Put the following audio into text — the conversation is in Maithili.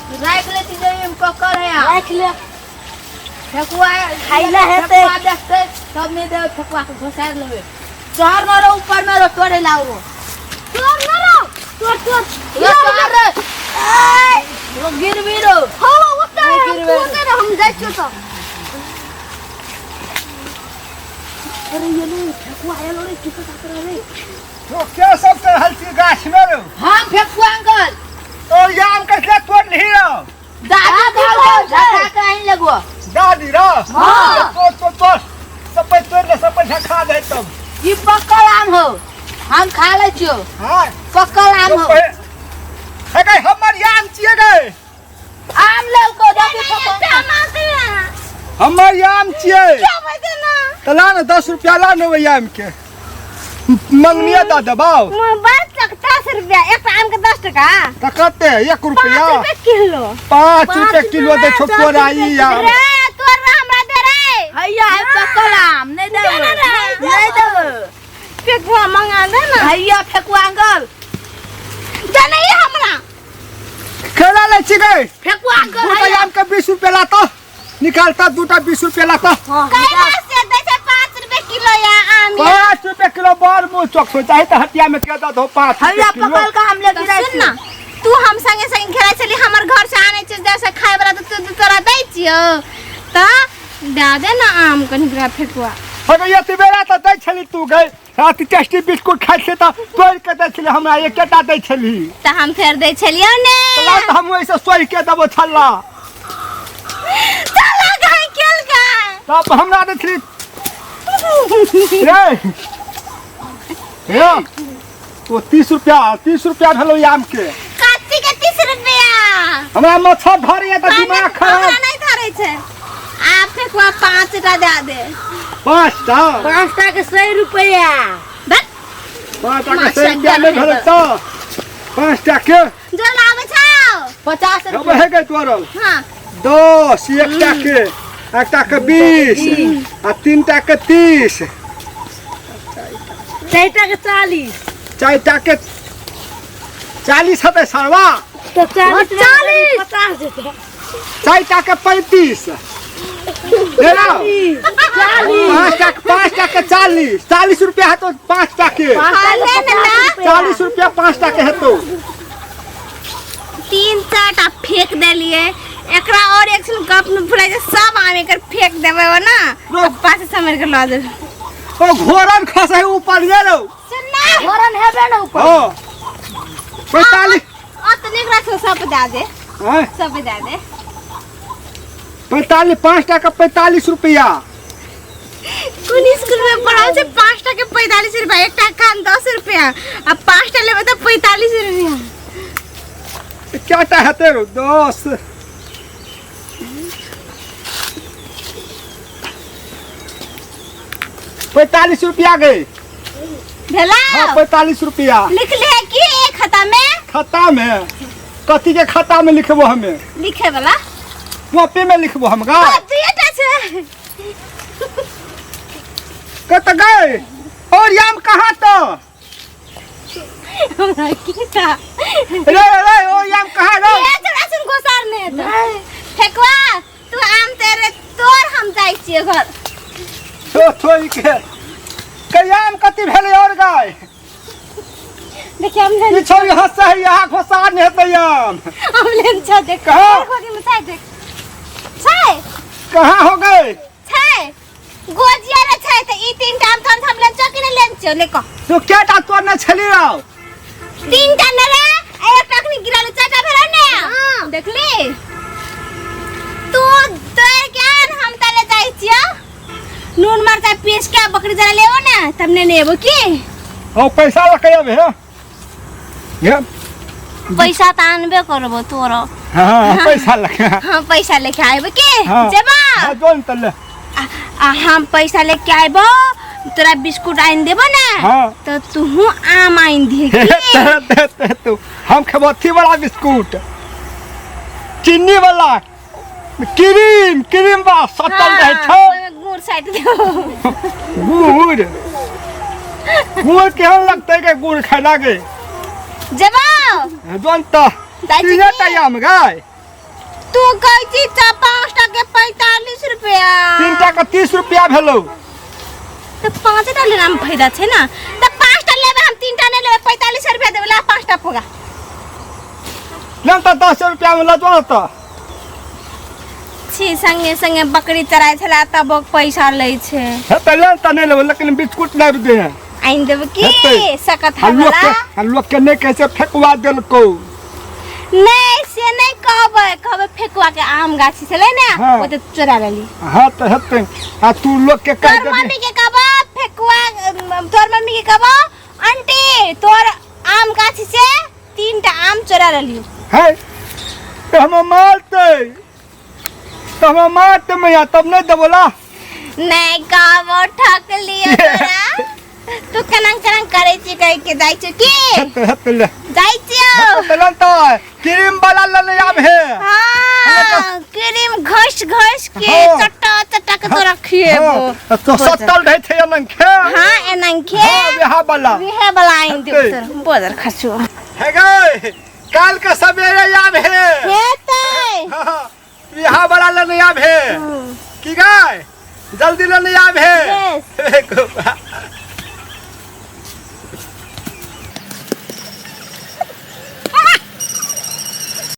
राख ले छी जे पकड़ है आम। राख ले। ठेकुआ खाइला हेतै। ठेकुआ देखतै तब नहि देबै, ठेकुआ के घोसारि लेबै। चढ़ न रो ऊपर में रो, तोड़े लाओ रो। तोड़ न रो, तोड़ तोड़। रो चढ़ रे। रो गिरबी रो। हो ओते। नहि गिरबै। तू ओते रह, हम जाइ छियौ तऽ। अरे ये लो ठेकुआ आयल रे, टिकट आकर रे। तो क्या सब चढ़ल छी गाछ में रो? हम फेकुआ अंकल। तो ये आम कैसे तोड़ नहीं रहो? दादी खाओ झका के आइन लगो। दादी रो। हाँ। तोड़ तोड़ तोड़, सब पे तोड़ ले, सब पैसा खा दे तब। ई पक्कल आम हो, हम खा ले छियो। हाँ। पक्कल आम तो हो। हे गई हमर ये आम छिए गए। आम लौको दादी फेकुआ। हमर ये आम छिए। तो ला ना 10 रुपया ला ना वही आम के। मंगनिया दा दबाओ। बात तक 10 रुपया एक आम के 10 टका। तो कते 1 रुपया? 5 रुपया किलो। 5 रुपया किलो दे छो तोरा ई आम। रे तोर रे, हमरा दे रे। हैया है पक्कल आम, नहीं देबो। नहीं देबो। फेकुआ मंगा दे ना। हैया फेकुआ अंकल। दे नहीं हमरा। खेला ले छी गए। फेकुआ अंकल। दूटा हैया। आम के 20 रुपया ला तो निकालता, दूटा 20 रुपया ला तो। कई बार से दे छै 5 रुपया किलो या आम या। 5 रुपया किलो बार मुँह चौक हो चाहे तो हटिया में के दो 5 रुपया हैया किलो। पकड़ के हम ले तो गिराइ सुन ना, तू हम संगे संगे खेलै छली, हमर घर से आनै छै जैसे खाय वाला, तऽ तू तोरा दै छियौ तऽ दए दे ना आम कनि ओकरा फेकुआ। अरे ये बेरा तो दै छली तू गई, राति टेस्टी बिस्कुट खाइ छली तऽ तोड़ि के दै छली हमरा, एकेटा दै छली। तऽ हम फेर दै छलियौ ने। तऽ ला तऽ हम ओहिसँ सोहि के देबो छल्ला। चला गाय खेल का। तब हमरा दै छली रे। हे तो 30 रुपया, 30 रुपया भेलो ई आम के। कथी के 30 रुपया? हमरा मच्छर धरैया तऽ दिमाग खराब। हमरा नहीं धरै छै। आ फेकुआ 5 टा दए दे। 5 टा? 5 टा के 100 रुपया। बस। 5 टा के 100 रुपया नहि भेलै तऽ 5 टा के। जो लाबै छौ। 50 अब रुपया। हे गई तोरल। हाँ। 10 एकटा के, एकटा के 20 आ 3 टा के 30। 4 टा के 40। 4 टा के 40 हेतै सरवा। तो 40। 40। 50 जेतै। 4 टा के 35 ले लो। 5 टा, 5 टा के 40, 40 रुपया हेतौ 5 टा के। हाँ, ले ने ला। 40 रुपया 5 टा के हेतौ। तीन चार टा फेंक देलिए एकरा और एक सुन गप में फुला छै, सब आम एकर फेंक देबै ओ ना। रो। पास समर के लऽ देबै। ओ घोरन खसै ऊपर गेलो। सुन ना। घोरन हेबे ना ऊपर। हाँ, 45। ओतने एकरा से सब दए दे। आँय? सब दए दे। 45, 5 टा के 45 रुपया। कोन स्कूल में पढ़ल छै 5 टा के 45 रुपया? एकटा खान 10 रुपया आ 5 टा लेबै तऽ 45 रुपया। क्या टा हेतै रो 10? 45 रुपया गई। भेला? हाँ, 45 रुपया। लिख ले कि एक खाता में। खाता में? कथी के खाता में लिखबो हमें? लिखे वाला। कॉपी में लिखबो हम गा? दुएटा छै। कत गए और याम कहाँ तो? हमरा की ता। रे रे, ओ याम कहाँ रो? ए तोरा सुन घोसार ने हेतौ। फेकुआ, तू आम तेरे तोर, हम जाइ छियै घर। तो थोड़ी के कयाम कथी भेलै और गाय? देखिए हम ई छोरी हंसै है, यहाँ घोसा नहि हेतै आम। हम लेन छ देख। कहाँ? गोदी में छै, देख छै। कहाँ हो गए? छै गोजिया रे छै, त ई तीन टा आम तहन हम लेन छ कि नहि लेन छ, ले कह। तो क्या टा तोड़ने छली रहो? तीन टा न रे, आ एकटा अखनी गिरल, चारटा भेलै ने, देखली। तू तोड़ के आन, हम तले जाइ छियौ नून मरचाइ पीस के बकरी जरा लेबो ने तब ने लेबो की। ओ पैसा लऽ के अबे हे ये। पैसा त आनबे करबो तोरो। हाँ, पैसा लऽ के। हम पैसा लेके आएबो की? हाँ। जेबा? हाँ, जोन तले। आ हम पैसा लेके आएबो, तोरा बिस्कुट आनि देबो ने। हाँ। तो तूहू आम आनि दिहे की। ते ते तू हम खेबो अथी वाला बिस्कुट, चीनी वाला, क्रीम क्रीम बा सटल रहै छौ। ओहिमे गुड़ साटि देबो। गुड़ गुड़ केहन लगतै के गुड़ खाय लागे? जेबो? जोन त। जाइ छी तीने की? टा आम गाय। तू कहै छी 5 टा के 45 रुपया। 3 टा के 30 रुपया भेलौ। तऽ 5 टा लेना में फायदा छै ना। तऽ 5 टा लेबै हम, 3 टा नहि लेबै। 45 रुपया देबै, ला 5 टा फोगा। ले तऽ 10 रुपया में लऽ जो तऽ। छी, संगे संगे बकरी चराइ छला तब पैसा लै छै। हे तऽ ले तऽ, नहि लेबै, लेकिन बिस्कुट लाबि दे। आनि देबै की? हेतै। सकत आ है लोक वाला। के, आ लोक के नहि कहै छै फेकुआ देलकौ। नहि, से नहि कहबै। कहबै फेकुआ के आम गाछी छलै ने, ओते चोरा लेली। हाँ तऽ हेतै, आ तू लोक के कहि तोर देबही। मम्मी के कहबो फेकुआ, तोर मम्मी के कहबो, आंटी, तोर आम गाछी से 3 टा आम चोरा लेलियो। है तऽ हम मारतै, तऽ हम मारतै मैया, तब नहि देबो ला। नहीं कहबो, ठक लियो तोरा। तू केना केना करै छी, कहि के जाइ छौ की? हेतै, हेतै, ले। जाइ छियौ। हेतै, ले तऽ क्रीम वाला लेने आब हे। हाँ, क्रीम घस घस के चट्टा चट्टा के तोरा खिएबो। हाँ, तो सत्तल रहै छै एनंखे। हाँ, एनंखे। हाँ, वेहा वाला। वेहे वाला आनि देबो। हेतै। तोरा बोदर खसुआ। हे गै, काल के सवेरे आब हे। हेतै। हाँ, यहाँ वाला लेने आब हे की गाय, जल्दी लेने आब हे। बेस।